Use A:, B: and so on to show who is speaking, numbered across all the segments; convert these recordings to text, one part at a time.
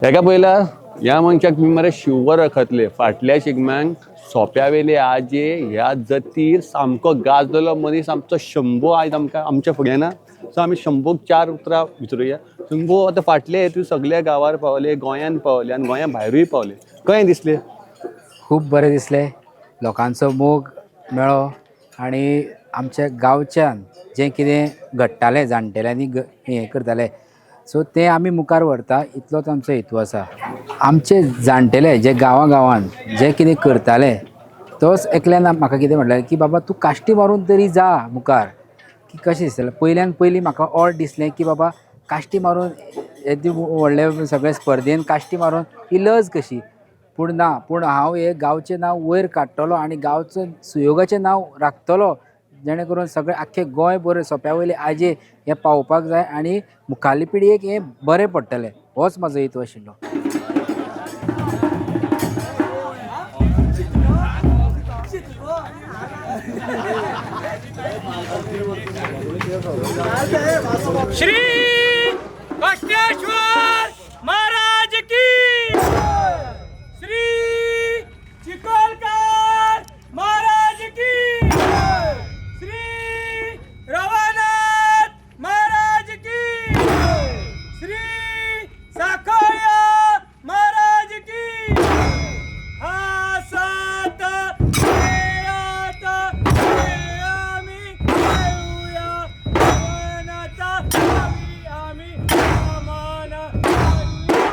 A: हेका पयला ह्या मनशाक तुमी मरे शिवर रखतले. फाटल्या शिगम्यांक सोंप्या वेले आजे ह्या जतीर सामको गाजलेलो मनीस आमचो शंभू आयज आमकां आमच्या फुड्यान ना. सो आमी शंभूक चार उतरां विचारुया. शंभू, आतां फाटले तूं सगल्या गांवार पावले, गोंयान पावले आनी गोंया भायरूय पावले, कशें दिसलें?
B: खूब बरें दिसलें. लोकांचो मोग मेळ्ळो आनी आमच्या गांवच्यान जें कितें घडटालें, जाणटेल्यांनी हें करताले, सो तें आमी मुखार व्हरता इतलोच आमचो हेतू आसा. आमचे जाणटेले जे गांवां गांवान जे कितें करताले, तोच एकल्यान म्हाका कितें म्हटलें की बाबा तूं काश्टी मारून तरी जा मुखार. की कशें दिसतालें, पयल्यान पयलीं म्हाका ऑड दिसलें की बाबा काश्टी मारून येदे व्हडले सगळे स्पर्धेन काश्टी मारून ही लज कशी. पूण ना, पूण हांव हे गांवचें नांव वयर काडटलो आनी गांवचो सुयोगाचें नांव राखतलो, जेणे करून सगळें आख्खें गोंय बरें सोंप्या वयले आजे हें पावोवपाक जाय आनी मुखाल्ले पिळगेक हें बरें पडटलें, होच म्हाजो हेतू आशिल्लो.
C: श्री कष्टेश्वर महाराज की, श्री चिकोलकर महाराज की, श्री रवानाथ महाराज की, श्री साखळ्या महाराज की. हा सात खेळात खेळ आम्ही खेळूया, भुवनाचा कवी आम्ही मान करूया.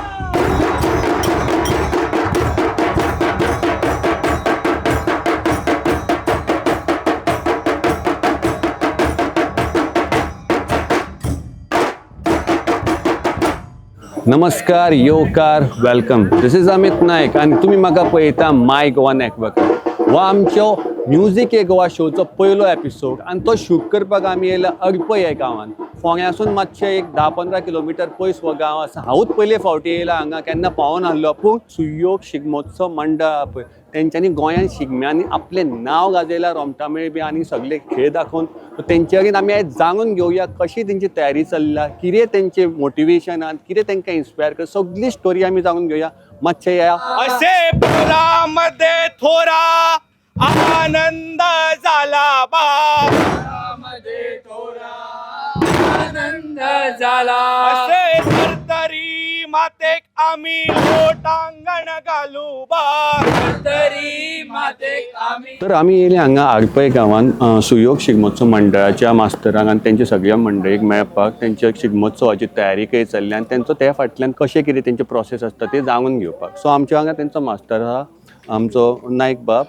A: नमस्कार, येवकार, welcome. This is Amit Naik आनी तुमी म्हाका पळयता माय गोवा नॅटवर्क. हो आमचो म्युजीक ए गोवा शोचो पयलो एपिसोड आनी तो शूट करपाक आमी येयला अडपय ह्या गांवांत. फोंड्यासून मातशें एक 10-15 किलोमिटर पयस हो गांव आसा. हांवूच पयले फावटी येयला हांगा, केन्ना पावोन आहलो. पूण सुयोग शिगमोत्सव मंडळ आहा पळय, तेंच्यांनी गोंयांत शिगम्यांनी आपलें नांव गाजयलां, रोमटामेळ बी आनी सगळे खेळ दाखोवन. तेंचे कडेन आमी आयज जाणून घेवया कशी तेंची तयारी चल्ल्या, कितें तेंचें मोटिवेशन आनी कितें तेंकां इन्स्पायर कर, सगळी स्टोरी आमी जाणून घेवया. मातशें या.
D: असे पुरामध्ये थोरा आनंद झाला बा,
B: आनंद झाला.
D: असे धर्तरी मातेक आम्ही लोटांगण घालू बा.
B: तरी मातेक आमी.
A: तर आमी येयले हांगा आडपय गांवांत सुयोग शिगमोत्सव मंडळाच्या मास्तरांक आनी तेंच्या सगळ्या मंडळीक मेळपाक, तेंच्या शिगमोत्सवाची तयारी कशी चल्ल्या आनी तेंचो त्या फाटल्यान कशें कितें तेंचे प्रोसेस आसता ते जाणून घेवपाक. सो आमच्या हांगा तेंचो मास्तर आहा, आमचो नायक बाब.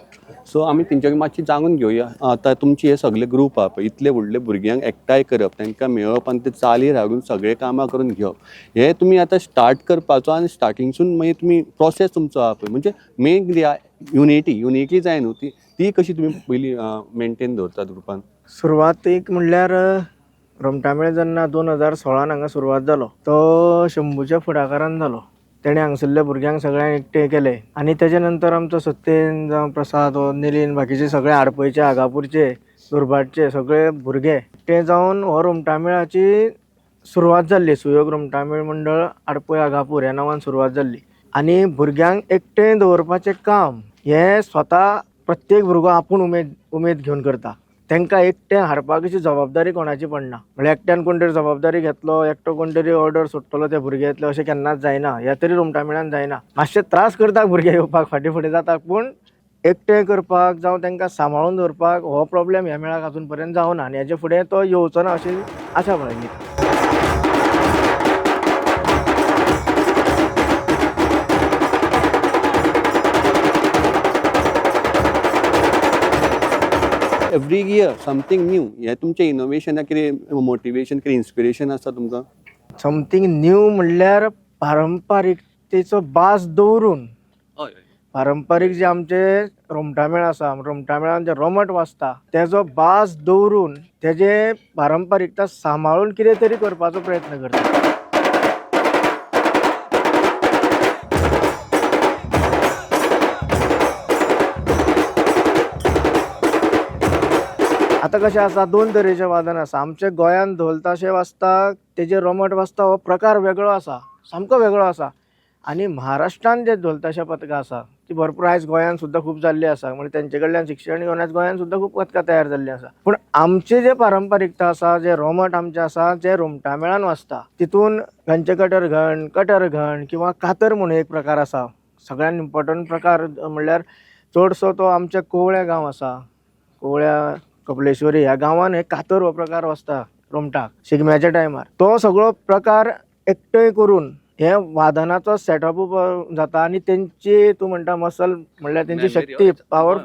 A: सो आमी तेंचे कडेन मातशी जाणून घेवया. आतां तुमचे हे सगळे ग्रूप आहा पळय, इतले व्हडले भुरग्यांक एकठांय करप, तांकां मेळप आनी ते चालीर हाडून सगळे कामां करून घेवप, हे तुमी आतां स्टार्ट करपाचो आनी स्टार्टिंगसून मागीर तुमी प्रोसेस तुमचो आहा पळय, म्हणजे मेन कितें आहा, युनिटी. युनिटी जाय न्हू, ती ती कशी तुमी पयली मेनटेन दवरतात ग्रुपान?
E: सुरवातीक म्हणल्यार रोमटामेळ जेन्ना 2016 हांगा सुरवात जालो तो शंभूच्या फुडाकारान जालो. तेणें हांगसरल्या भुरग्यांक सगळ्यांक एकठांय केले आनी तेजे नंतर आमचो सत्येन जावं प्रसाद हो निलीन बाकीचे सगळे आडपयचे, आगापूरचे, दुर्भाटचे सगळे भुरगे ते जावन हो रोमटामेळाची सुरवात जाल्ली. सुयोग रोमटामेळ मंडळ आडपय आगापूर ह्या नांवान सुरवात जाल्ली आनी भुरग्यांक एकठांय दवरपाचें काम हें स्वता प्रत्येक भुरगो आपूण उमेद उमेद घेवन करता. तांकां एकटें हाडपाक अशी जबाबदारी कोणाची पडना. म्हळ्यार एकट्यान कोण तरी जबाबदारी घेतलो, एकटो कोण तरी ऑर्डर सोडटलो ते भुरगे येतले अशें केन्नाच जायना. ह्या तरी रोमटामेळान जायना. मातशे त्रास करता भुरगे येवपाक, फाटीं फुडें जाता, पूण एकटें करपाक जावं तांकां सांबाळून दवरपाक हो प्रोब्लेम ह्या मेळाक आजून पर्यंत जावना आनी हेजे फुडें तो येवचो ना अशी आशा बाळगिता.
A: एवरी इयर समथींग न्यू, हें तुमचें इनोवेशना कितें मोटिवेशन, कितें इन्स्पिरेशन आसा तुमकां?
E: समथींग न्यू म्हणल्यार पारंपारिकतेचो बास दवरून, पारंपारीक जे आमचे रोमटामेळ आसा, रोमटामेळान जे रोमट वाजता तेजो बास दवरून तेजे पारंपारिकता सांबाळून कितें तरी करपाचो प्रयत्न करता. आतां कशें आसा, दोन तरेचें वादन आसा आमच्या गोंयांत. धोल ताशे वाजता तेजेर रोमट वाजता हो प्रकार वेगळो आसा, सामको वेगळो आसा. आनी महाराष्ट्रान जे धोल ताशा पथकां आसा ती भरपूर आयज गोंयान सुद्दां खूब जाल्ली आसा, म्हणजे तेंचे कडल्यान शिक्षण घेवन आयज गोंयान सुद्दां खूब पथकां तयार जाल्लीं आसा. पूण आमचे जे पारंपारिकता आसा, जे रोमट आमचें आसा, जे रोमटा मेळान वाजता, तितून घनचे कटर घण, कटर घण किंवां कातर म्हणून एक प्रकार आसा. सगळ्यान इम्पोर्टंट प्रकार म्हणल्यार चडसो तो आमच्या कोवळ्या गांव आसा, कोवळ्या कपलेश्वरी ह्या गांवान हे कातर हो प्रकार वाजता रोमटाक शिगम्याच्या टायमार. तो सगळो प्रकार एकठांय करून हे वादनाचो सेटअप जाता आनी तेंची तूं म्हणटा मसल म्हणल्यार तेंची शक्ती पावर,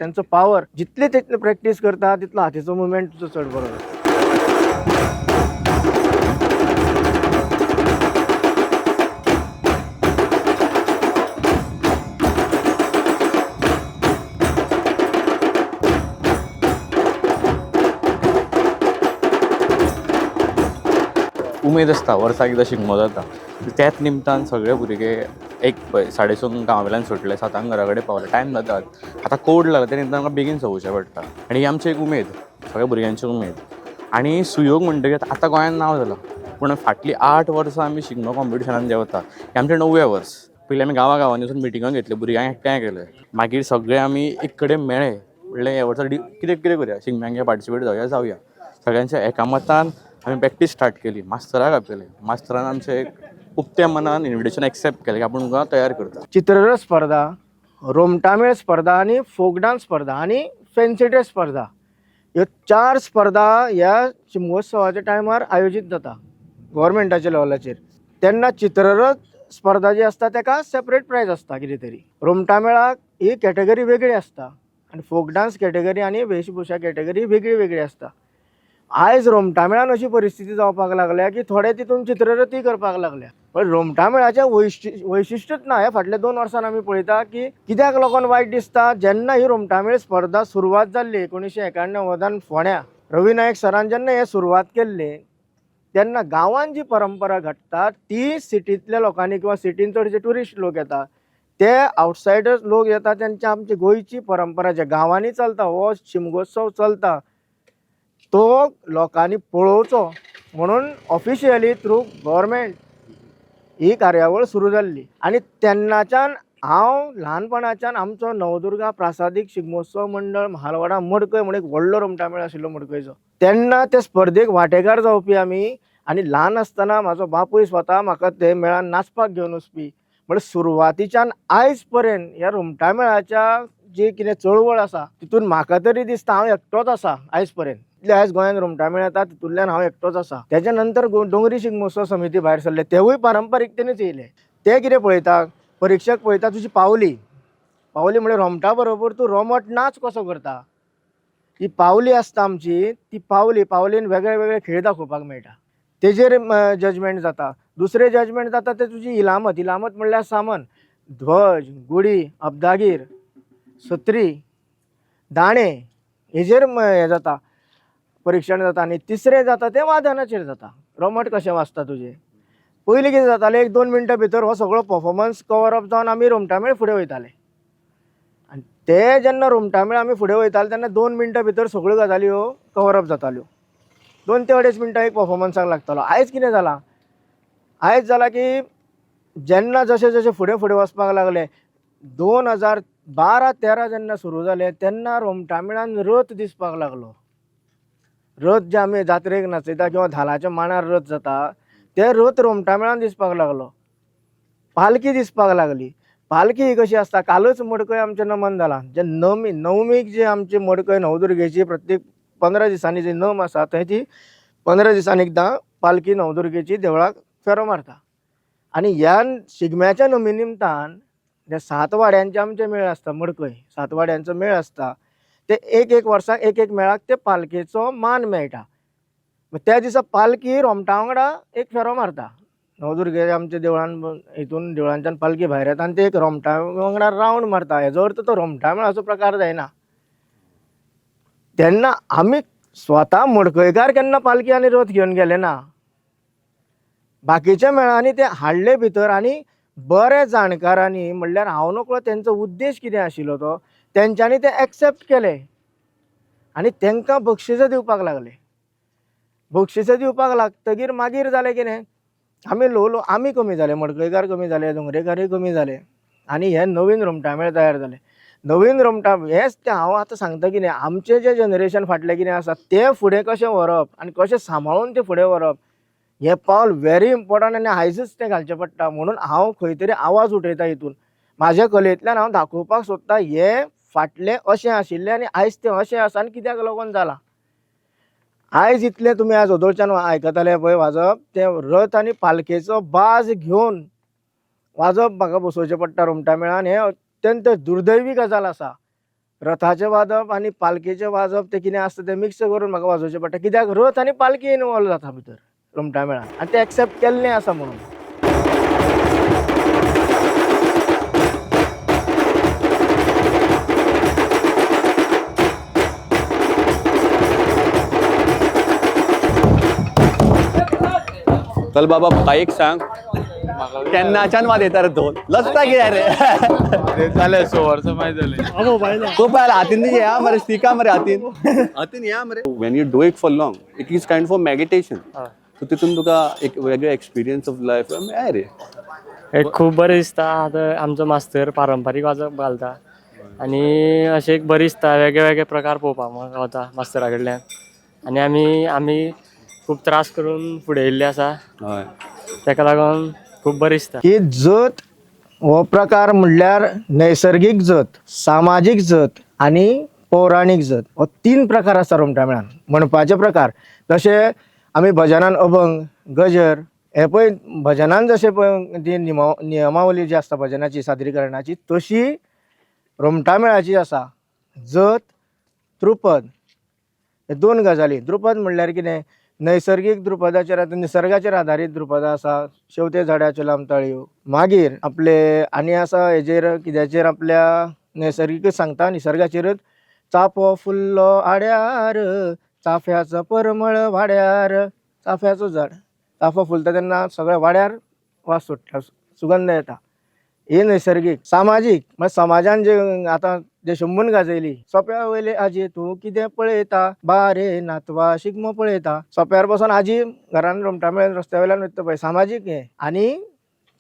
E: तेंचो पावर जितले तितले प्रॅक्टीस करता तितलो हातीचो मुवमेंट तुजो चड बरो जाता.
F: उमेद आसता वर्साक एकदां शिगमो जाता, त्याच निमतान सगळे भुरगे एक पळय 6:30 गांवा वयल्यान सुटले, 7 घरा कडेन पावले, टायम जातात. आतां कोड लागला त्या निमतान आमकां बेगीन सोवचें पडटा आनी ही आमची एक उमेद, सगळ्या भुरग्यांची उमेद. आनी सुयोग म्हणटकीर आतां गोंयांत नांव जालां, पूण फाटलीं 8 वर्सां आमी शिगमो कॉम्पिटिशनान देंवता, हें आमचें 9वें वर्स. पयलीं आमी गांवा गांवांनी वचून मिटिंगो घेतल्यो, भुरग्यांक एकठांय केले, मागीर सगळे आमी एक कडेन मेळ्ळे, म्हणलें ह्या वर्सा कितें कितें करुया, शिगम्यांक पार्टिसिपेट जावया जावया. सगळ्यांच्या एकामतान आमी प्रॅक्टीस स्टार्ट केली, मास्तराक आपयलें, मास्तरान आमचें एक उक्त्या मनान इन्विटेशन एक्सेप्ट केलें की आपूण तुमकां तयार करता.
E: चित्ररथ स्पर्धा, रोमटामेळ स्पर्धा आनी फोक डान्स स्पर्धा आनी फेन्सी ड्रेस स्पर्धा, ह्यो 4 स्पर्धा ह्या शिमगोत्सवाच्या टायमार आयोजीत जाता गव्हर्मेंटाच्या लेवलाचेर. तेन्ना चित्ररथ स्पर्धा जी आसता तेका सेपरेट प्रायज आसता कितें तरी, रोमटामेळाक ही कॅटेगरी वेगळी आसता आनी फोक डान्स कॅटेगरी आनी वेशभुशा कॅटेगरी वेगळी वेगळी आसता. आयज रोमटामेळान अशी परिस्थिती जावपाक लागल्या की थोडे तितून चित्ररथी करपाक लागल्या, पण रोमटामेळाचें वैशिश्टच ना. हे फाटल्या 2 वर्सान आमी पळयता की कित्याक लोकांक वायट दिसता. जेन्ना ही रोमटामेळ स्पर्धा सुरवात जाल्ली 1991 फोंड्या रवी नायक सरान जेन्ना हे सुरवात केल्ली तेन्ना गांवान जी परंपरा घडटा ती सिटींतल्या लोकांनी किंवां सिटीन चडशे ट्युरिस्ट लोक येता, ते आवटसायडर्स लोक येता, तेंच्या आमची गोंयची परंपरा जे गांवांनी चलता हो शिमगोत्सव चलता तो लोकांनी पळोवचो म्हणून ऑफिशियली थ्रू गव्हर्मेंट ही कार्यावळ सुरू जाल्ली. आनी तेन्नाच्यान हांव ल्हानपणाच्यान आमचो नवदुर्गा प्रासादीक शिगमोत्सव मंडळ महालवाडा मडकय म्हण एक व्हडलो रोमटामेळ आशिल्लो मडकयचो, तेन्ना ते स्पर्धेक वांटेकार जावपी आमी. आनी ल्हान आसतना म्हाजो बापूय स्वता म्हाका ते मेळान नाचपाक घेवन वचपी. म्हणल्यार सुरवातीच्यान आयज पर्यंत ह्या रोमटामेळाच्या जी कितें चळवळ आसा तितून म्हाका तरी दिसता हांव एकटोच आसा आयज पर्यंत. इतले आयज गोंयांत रोमटामेळ येता तितूंतल्यान हांव एकटोच आसा. तेच्या नंतर दोंगरी शिगमोत्सव समिती भायर सरले, तेवूय पारंपारिकतेनच येयले. ते कितें पळयता, परिक्षक पळयता तुजी पावली, पावली म्हळ्यार रोमटा बरोबर तूं रोमट नाच कसो करता, ही पावली आसता आमची, ती पावली, पावलेन वेगळे वेगळे खेळ दाखोवपाक मेळटा, तेजेर जजमेंट जाता. दुसरें जजमेंट जाता तें तुजी इलामत, इलामत म्हणल्यार सामान, ध्वज, गुडी, अब्दागीर, सत्री, दाणे हेजेर हें जाता, परिक्षण जाता. आनी तिसरें जाता तें वादनाचेर जाता, रोमट कशें वाजता तुजें. पयलीं कितें जातालें, 1-2 मिनटां भितर हो सगळो पफॉर्मन्स कवर अप जावन आमी रोमटामेळ फुडें वयताले. आनी ते जेन्ना रोमटामेळ आमी फुडें वयताले तेन्ना 2 मिनटां भितर सगळ्यो गजाली ह्यो कवर अप जाताल्यो. 2 ते 2.5 मिनटां एक पफॉर्मन्साक लागतालो. आयज कितें जालां, आयज जालां की जेन्ना जशें जशें फुडें फुडें वचपाक लागले, 2012-13 जेन्ना सुरू जालें तेन्ना रोमटामेळान रथ दिसपाक लागलो. रथ जे आमी जात्रेक नाचयता किंवां धालाच्या मांडार रथ जाता ते रथ रोमटामेळान दिसपाक लागलो. पालखी दिसपाक लागली. पालखी ही कशी आसता, कालच मडकय आमचें नमन जालां, जे नमी नवमीक जे आमचे मडकय नवदुर्गेची प्रत्येक 15 दिसांनी जी नम आसा थंय ती 15 दिसांनी एकदां पालखी नवदुर्गेची देवळाक फेरो मारता. आनी ह्या शिगम्याच्या नमी निमतान जे 7 वाड्यांचे आमचे मेळ आसता, मडकय 7 वाड्यांचो मेळ आसता, ते एक एक वर्साक एक एक मेळाक ते पालखेचो मान मेळटा. त्या दिसा पालखी रोमटा वांगडा एक फेरो मारता, नवदुर्गे आमच्या देवळान हितून देवळांच्यान पालखी भायर येता आनी ते एक रोमटा वांगडा रावंड मारता. हेजो अर्थ तो रोमटा मेळाचो प्रकार जायना. तेन्ना आमी स्वता मडकयकार केन्ना पालखी आनी रथ घेवन गेले ना, बाकीच्या मेळांनी ते हाडले भितर. आनी बरे जाणकारांनी म्हणल्यार हांव नकळो तेंचो उद्देश कितें आशिल्लो तो, तेंच्यांनी ते एक्सेप्ट केले आनी तेंकां बक्षिसां दिवपाक लागले. बक्षिसां दिवपाक लागतगीर मागीर जालें कितें, आमी ल्हवू ल्हवू आमी कमी जाले, मडकयकार कमी जाले, दोंगरेकारय कमी जाले आनी हे नवीन रोमटामेळ तयार जाले. नवीन रोमटा हेंच तें हांव आतां सांगता कितें, आमचें जें जनरेशन फाटलें कितें आसा तें फुडें कशें व्हरप आनी कशें सांबाळून तें फुडें व्हरप हें पावल वेरी इम्पोर्टंट आनी आयजूच तें घालचें पडटा. म्हणून हांव खंय तरी आवाज उठयता हितून, म्हाज्या कलेंतल्यान हांव दाखोवपाक सोदता हें फाटलें अशें आशिल्लें आनी आयज तें अशें आसा आनी कित्याक लागून जालां. आयज इतलें तुमी आयज ओदोळच्यान आयकताले पळय वाजप, तें रथ आनी पालखेचो बाज घेवन वाजप म्हाका बसोवचें पडटा रोमटामेळान. हें अत्यंत दुर्दैवी गजाल आसा. रथाचें वाजप आनी पालखेचें वाजप तें कितें आसता तें मिक्स करून म्हाका वाजोवचें पडटा, कित्याक रथ आनी पालखी इनवॉल्व जाता भितर रोमटामेळान आनी तें एक्सेप्ट केल्लें आसा म्हणून.
A: चल बाबा, म्हाका एक सांग, केन्नाच्यान वाजयता रे धोल? लजता कित्याक रे?
F: जालें, स वर्सां मागीर जालें.
A: खूप आयला हातीन या मरे, स्टिका मरे हातीन हातीन या मरे. When you do it for long, it is kind for meditation. So तितून तुका एक वेगळे एक्सपिरियन्स ऑफ लायफ मेळ्ळा रे.
G: एक खूब बरें दिसता. आतां आमचो मास्तर पारंपारीक वाजप घालता आनी अशें एक बरें दिसता, वेगळे वेगळे प्रकार पळोवपाक गावता मास्तरा कडल्यान आनी आमी आमी खूब त्रास करून फुडें येयल्ले आसा, ताका लागून खूब बरें दिसता.
E: की जत हो प्रकार म्हणल्यार नैसर्गीक जत, सामाजीक जत आनी पौराणीक जत, हो तीन प्रकार आसा रोमटामेळान म्हणपाचे प्रकार. तशें आमी भजनान अभंग, गजर हे पळय भजनान जशें पळय ती नियमावली जी आसता भजनाची सादरीकरणाची, तशी रोमटामेळाची आसा. जत, द्रुपद हे दोन गजाली. द्रुपद म्हणल्यार कितें, नैसर्गीक द्रुपदाचेर आतां निसर्गाचेर आदारीत द्रुपदां आसा, शेंवते झाडाच्यो लांबताळयो. मागीर आपले आनी आसा हेजेर कित्याचेर आपल्या नैसर्गीकच सांगता, निसर्गाचेरच, चाफो फुल्लो आड्यार चाफ्याचो परमळ वाड्यार. चाफ्याचो झाड, चाफो फुलता तेन्ना सगळ्या वाड्यार वास सुट्टा, सुगंध येता. हे नैसर्गीक. सामाजीक म्हळ्यार समाजान जे आतां जे शंभून गाजयली, सोंप्या वयले आजी तूं कितें पळयता, बारे नातवा शिगमो पळयता. सोंप्यार बसून आजी घरान रोमटामेळ रस्त्या वयल्यान वयता पळय, सामाजीक हें. आनी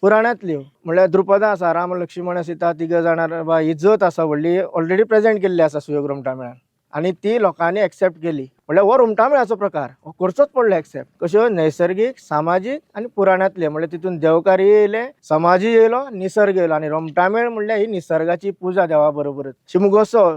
E: पुराणांतल्यो म्हणल्यार द्रुपदां आसा, राम लक्ष्मण सीता तिगां जाणां बा, ही जत आसा व्हडली ऑलरेडी प्रेजेंट केल्ली आसा सुयोग रोमटामेळान आनी ती लोकांनी एक्सेप्ट केली. म्हणल्यार हो रोमटामेळाचो प्रकार हो करचोच पडलो एक्सेप्ट. कश्यो नैसर्गीक, सामाजीक आनी पुराणांतले, म्हणल्यार तितून देवकार्य येयलें, समाजूय येयलो, निसर्ग येयलो. आनी रोमटामेळ म्हणल्यार ही निसर्गाची पुजा देवा बरोबरच. शिमगोत्सव,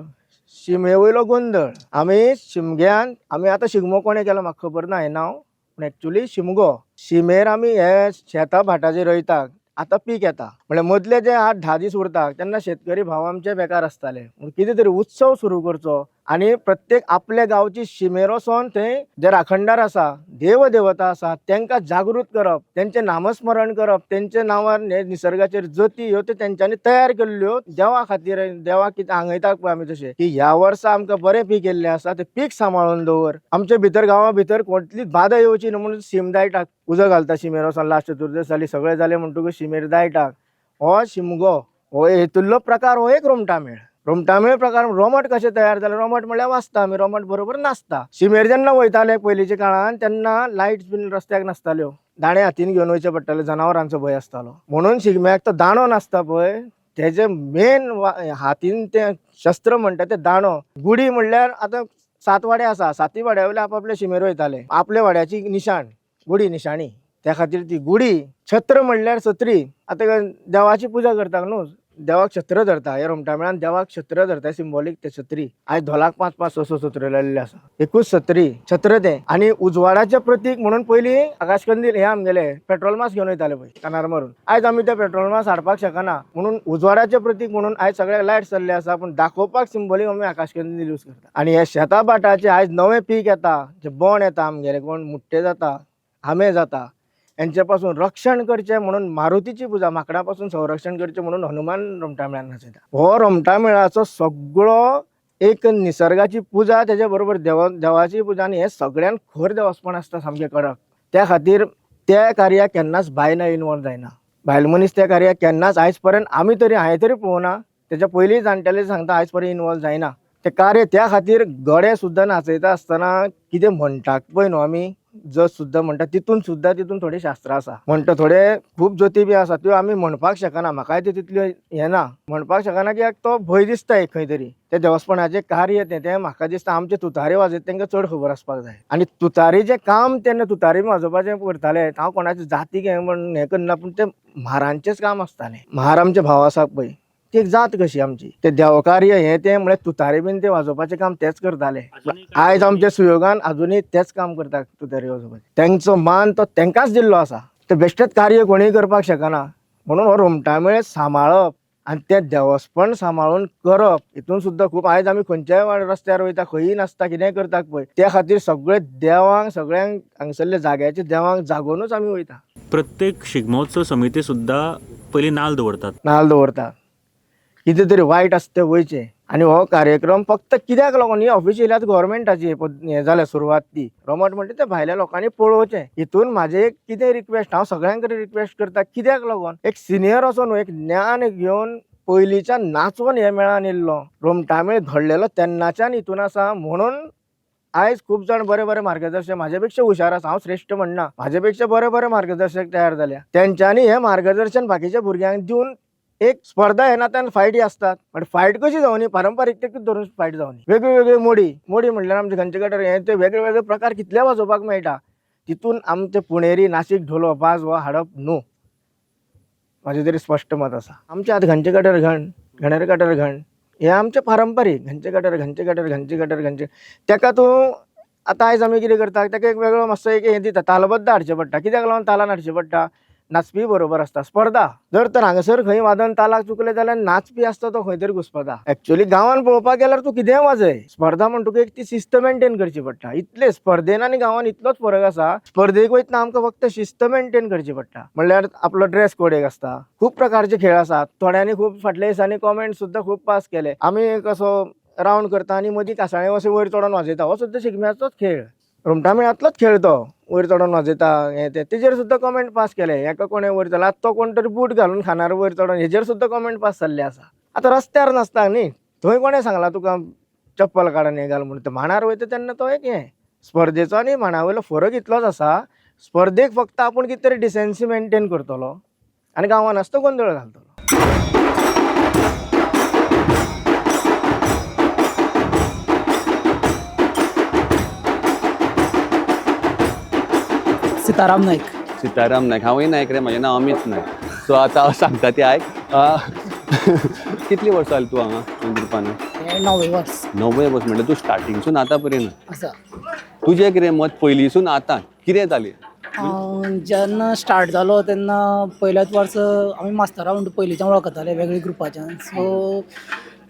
E: शिमे वयलो गोंदळ, आमी शिमग्यान आमी आतां शिगमो कोणें केलो म्हाका खबर ना हें नांव, पूण एक्चुली शिमगो शिमेर आमी हे शेतां भाटां जी रोयता, आतां पीक येता, म्हणल्यार मदले जे 8-10 दीस उरता तेन्ना शेतकरी भाव आमचे बेकार आसताले, म्हूण कितें तरी उत्सव सुरू करचो आनी प्रत्येक आपल्या गांवची शिमेर वचोन थंय जे राखणदार आसा, देव देवता आसा, तांकां जागृत करप, तेंचें नामस्मरण करप, तेंच्या नांवार हे निसर्गाचेर जती ह्यो त्यो तेंच्यांनी तयार केल्ल्यो देवा खातीर. देवाक कितें आंगयता पळय आमी तशें की ह्या वर्सा आमकां बरें पीक येयल्लें आसा, तें पीक सांबाळून दवर, आमचे भितर गांवा भितर कोणलीच बादा येवची न्हू म्हणून शीम दायटाक उजो घालता. शिमेर वचोन लास्ट चतुर्दश जाली, सगळें जालें म्हणटकूच शिमेर दायटाक. हो शिमगो हो हेतुल्लो प्रकार, हो एक रोमटामेळ. रोमटामेळ प्रकार रोमट कशें तयार जालें, रोमट म्हणल्यार वाचता आमी, रोमट बरोबर नाचता. शिमेर जेन्ना वयताले पयलींच्या काळान तेन्ना लायट्स बीन रस्त्याक नासताल्यो, दाणे हातीन घेवन वयचे पडटाले, जनावरांचो भंय आसतालो, म्हणून शिगम्याक तो दांडो नासता पळय, तेजे मेन हातीन तें शस्त्र म्हणटा तें दांडो. गुडी म्हणल्यार आतां 7 वाडे आसा, सातय वाड्या वयले आपआपले शिमेर वयताले, आपल्या वाड्याची निशाण गुडी निशाणी, त्या खातीर ती गुडी. छत्र म्हणल्यार सत्री, आतां देवाची पुजा करता न्हू, देवाक छत्र धरता, हे रोमटामेळान देवाक छत्र धरता, सिंबॉलीक ते छत्री. आयज धोलाक 5-5 6-6 सत्र्यो लायिल्ल्यो आसा, एकूच सत्री छत्र तें. आनी उजवाडाचें प्रतीक म्हणून पयलीं आकाशकंदील हे आमगेले पेट्रोल मास घेवन वयताले पळय कानार मारून, आयज आमी ते पेट्रोल मास हाडपाक शकना म्हणून उजवाडाचें प्रतीक म्हणून आयज सगळ्याक लायट चल्ले आसा, पूण दाखोवपाक सिंबॉलीक आमी आकाशकंदील यूज करता. आनी हे शेता भाटाचे आयज नवें पीक येता, जे बोंड येता आमगेले, कोण मुट्टे जाता, आंबे जाता, हेंचे पासून रक्षण करचें म्हणून मारुतीची पुजा, माकडां पासून संरक्षण करचें म्हणून हनुमान रोमटामेळान नाचयता. हो रोमटामेळाचो सगळो एक निसर्गाची पुजा, तेजे बरोबर देवाची पुजा, आनी हें सगळ्यान खर देवस्पण आसता सामकें कडक. त्या खातीर त्या कार्याक केन्नाच बायलां इनवॉल्व जायना, बायल मनीस त्या कार्याक केन्नाच आयज पर्यंत आमी तरी हांवें तरी पळोवना, तेच्या पयलीं जाणटेले सांगता आयज पर्यंत इनवॉल्व जायना ते कार्य. त्या खातीर गडे सुद्दां नाचयता आसतना कितें म्हणटात पळय न्हू आमी, जत सुद्दां म्हणटा तितून सुद्दां तितून थोडीं शास्त्रां आसा म्हणटा, थोडे खूब ज्योती बी आसा त्यो आमी म्हणपाक शकना. म्हाकाय त्यो तितल्यो हें ना, म्हणपाक शकना कित्याक तो भंय दिसता एक खंय तरी. तें देवस्पणाचें कार्य तें तें म्हाका दिसता आमचे तुतारी वाजयता तांकां चड खबर आसपाक जाय. आनी तुतारीचें काम तेन्ना तुतारी वाजोवपाचें करताले. हांव कोणाचे जातीक हें म्हण हें करना, पूण तें म्हारांचेंच काम आसतालें. म्हार आमचे भाव आसा पळय, ती एक जात कशी आमची, ते देवकार्य हें तें म्हळ्यार तुतारी बीन तें वाजोवपाचें काम तेच करताले. आयज आमच्या सुयोगान अजुनूय तेच काम करता तुतारी वाजोवपाचें. तेंचो मान तो तेंकांच दिल्लो आसा. तें बेश्टेच कार्य कोणूय करपाक शकना, म्हणून हो रोमटामेळ सांबाळप आनी तें देवस्पण सांबाळून करप हितून सुद्दां खूब. आयज आमी खंयच्याय रस्त्यार वयता, खंयी नाचता, कितेंय करता पळय, त्या खातीर सगळे देवांक सगळ्यांक हांगसरल्या जाग्याच्या देवांक जागोवनूच आमी वयता.
H: प्रत्येक शिगमोत्सव समिती सुद्दां पयलीं नाल्ल दवरतात.
E: नाल्ल दवरता, कितें तरी वायट आसता तें वयचें. आनी हो कार्यक्रम फक्त कित्याक लागून ही ऑफिशियली आतां गोवोरमेंटाची हें जाल्या सुरवात ती रोमट म्हणटा तें भायल्या लोकांनी पळोवचें. हितून म्हाजें एक कितें रिक्वेस्ट, हांव सगळ्यां कडेन रिक्वेस्ट करता, कित्याक लागून एक सिनियर असो न्हू, एक ज्ञान घेवन पयलींच्यान नाचून हे मेळान येयल्लो रोमटामेळ घडलेलो तेन्नाच्यान हितून आसा. म्हणून आयज खूब जाण बरे बरे मार्गदर्शक म्हाजे पेक्षा हुशार आसा, हांव श्रेश्ठ म्हणना, म्हाजे पेक्षा बरे बरे मार्गदर्शक तयार जाल्या. तेंच्यांनी हें मार्गदर्शन बाकीच्या भुरग्यांक दिवन एक स्पर्धा हे नात्यान फायटी आसतात, बट फायट कशी जावनी, पारंपारीकतेकूच धरून फायट जावनी. वेगळी वेगळी मोडी, मोडी म्हणल्यार आमचे घंचे गटर हे ते वेगळे वेगळे प्रकार कितले वाजोवपाक मेळटा. तितून आमचे पुणेरी नाशिक ढोल हो बाज हो हाडप न्हू, म्हाजें तरी स्पश्ट मत आसा. आमचे आतां घंचे गटर घण, घणेर गटर घण हे आमचे पारंपारीक घंचे गटर घंचे गटर घंचे गटर घंचे. तेका तूं आतां आयज आमी कितें करता, तेका एक वेगळो मातसो एक हें दिता, तालबद्द हाडचें पडटा. कित्याक लागून तालान हाडचें पडटा, नाचपी बरोबर आसता स्पर्धा. जर तर हांगासर खंय वादन तालाक चुकलें जाल्यार नाचपी आसता तो खंय तरी घुस्पता. एक्चुअली गांवान पळोवपाक गेल्यार तूं कितेंय वाजय, स्पर्धा म्हण तुका एक ती शिस्त मेनटेन करची पडटा. इतले स्पर्धेन आनी गांवान इतलोच फरक आसा. स्पर्धेक वयतना आमकां फक्त शिस्त मेनटेन करची पडटा, म्हणल्यार आपलो ड्रेस कोड एक आसता. खूब प्रकारचे खेळ आसात, थोड्यांनी खूब फाटल्या दिसांनी कॉमेंट सुद्दां खूब पास केले. आमी कसो रावंड करता आनी मदीं कासाळें अशें वयर चडोन वाजयता, हो सुद्दां शिगम्याचोच खेळ, रोमटामेळांतलोच खेळ तो, वयर चडोन वाजयता हें तें, तेजेर सुद्दां कॉमेंट पास केले. हेका कोणें वयर चडला, आतां तो कोण तरी बूट घालून खानार वयर चडोन, हेजेर सुद्दां कॉमेंट पास जाल्ले आसा. आतां रस्त्यार नाचता न्ही, थंय कोणें सांगलां तुका चप्पल काडून हें घाल म्हणून, ते मांडार वयता तेन्ना तो एक हें स्पर्धेचो आनी मांडा वयलो फरक इतलोच आसा. स्पर्धेक फक्त आपूण कितें तरी डिसेन्सी मेनटेन करतलो आनी गांवान आसता गोंदळ घालतलो.
I: सीताराम नाईक.
A: सीताराम नायक. हांवूय नायक रे, म्हजें नांव अमित नायक. सो आतां हांव सांगता तें आयक. कितलीं वर्सां जालीं तूं हांगा ग्रुपान?
I: हे णवे वर्स.
A: णव्वें वर्स म्हणल्यार तूं स्टार्टिंगसून आतां पर्यंत
I: आसा.
A: तुजें कितें मत पयलींसून आतां कितें जालें?
I: जेन्ना स्टार्ट जालो तेन्ना पयल्याच वर्स आमी मास्तरा म्हणटा पयलींच्यान वळखताले वेगळे ग्रुपाच्यान. सो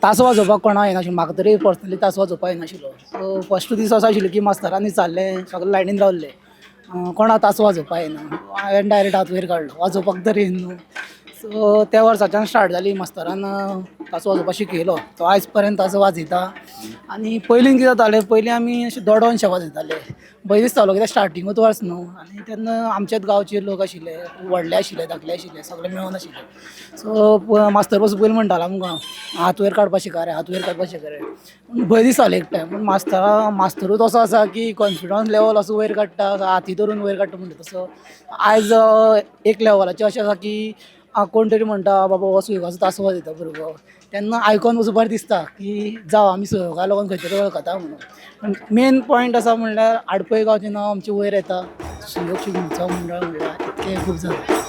I: तासो वाजोवपाक कोणा येनाशिल्लो, म्हाका तरी पर्सनली तासो वाजोवपाक येनाशिल्लो. सो फस्ट दीस असो आशिल्लो की मास्तरान विचारलें, सगळे लायनीन रावल्ले, कोणा तासो वाजोवपाक येना, हांवें डायरेक्ट हात वयर काडलो, वाजोवपाक तरी येना न्हू. सो त्या वर्साच्यान स्टार्ट जाली, मास्तरान तासो वाजोवपाक शिकयलो, तो आयज पर्यंत तासो वाजयता. आनी पयलीं कितें जातालें, पयलीं आमी अशें दोडोन शे वाजयताले, भंय दिसतालो कित्याक स्टार्टिंगूच वर्स न्हू. आनी तेन्ना आमच्याच गांवचे लोक आशिल्ले, व्हडले आशिल्ले, धाकले आशिल्ले, सगळे मेळून आशिल्ले. सो मास्तर बसून पयलीं म्हणटालो आमकां, हात वयर काडपाक शिका रे, हात वयर काडपाक शिका रे. पूण भंय दिसतालो एक टायम. पूण मास्तरूच असो आसा की कॉन्फिडन्स लेवल असो वयर काडटा, हाती धरून वयर काडटा म्हणटा तसो. आयज एक लेवलाचें अशें आसा की कोण तरी म्हणटा बाबा हो सुयोगाचो तासो वाजयता भुरगो, तेन्ना आयकोन वचून बरें दिसता की जावं आमी सुयोगा लागून खंय तरी वळखता म्हणून. पूण मेन पॉयंट आसा म्हणल्यार आडपय गांवचें नांव आमचें वयर येता, सुयोग शिगमोत्सव मंडळ म्हणल्यार इतकें खूब जालें.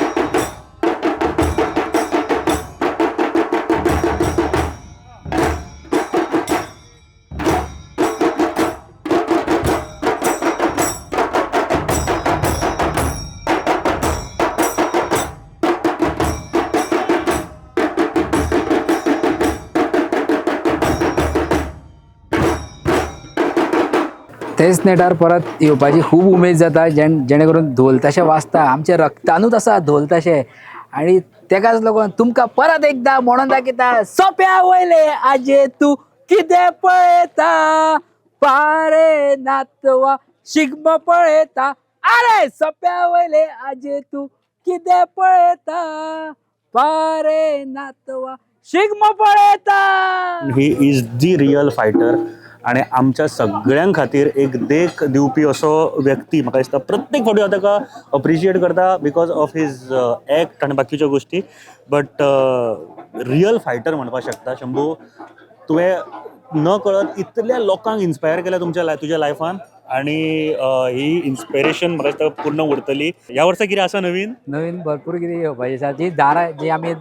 B: तेच नेटार परत येवपाची खूब उमेद जाता, जेणे करून धोल ताशे वाजता, आमच्या रक्तानूच आसा धोल ताशे. आनी तेकाच लागून तुमकां परत एकदां म्हणोन दाखयता, सोंप्या वयले आजे तूं कितें पळयता, पारे नातवा शिगमो पळयता. आरे सोंप्या वयले आजे तूं कितें पळयता, पारे नातवा शिगमो पळयता.
H: He is the real fighter. आनी आमच्या सगळ्यां खातीर एक देख दिवपी असो व्यक्ती. म्हाका दिसता प्रत्येक फावटी हांव ताका अप्रिशिएट करता because of his act आनी बाकीच्यो गोश्टी, बट रियल फायटर म्हणपाक शकता. शंभू, तुवें न कळत इतल्या लोकांक इन्स्पायर केल्या तुमच्या तुज्या लायफान आनी ही इन्स्पिरेशन म्हाका दिसता पूर्ण उरतली. ह्या वर्सा कितें आसा नवीन?
B: नवीन भरपूर कितें येवपाचें आसा. जी दारां जी आमी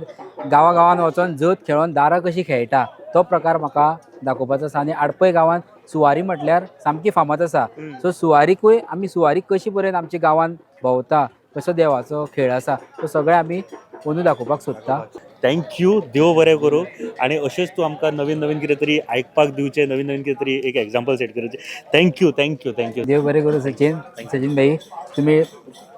B: गांवा गांवान वचोन जत खेळोन दारां कशी खेळटा तो प्रकार म्हाका दाखोवपाचो आसा. आनी आडपय गांवांत सुवारी म्हटल्यार सामकी फामाद आसा. सो सुवारीकूय आमी सुवारी कशी पर्यंत आमच्या गांवांत भोंवता, कसो देवाचो खेळ आसा, तो सगळें आमी अंदू दाखोवपाक सोदता.
H: Thank you, देव बरें करूं आनी अशेंच तूं आमकां नवीन नवीन कितें तरी आयकपाक दिवचें, नवीन नवीन कितें तरी एक एग्जाम्पल सेट करचें. Thank you, thank you, thank you.
B: देव बरें करूं सचिन. सचिन भाई, तुमी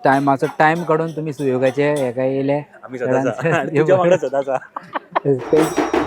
B: टायमाचो टायम काडून तुमी सुयोगाचे हेका येयले.
H: आमी सदांच आसा. तुज्या वांगडा सदांच आसा.
B: Thank you.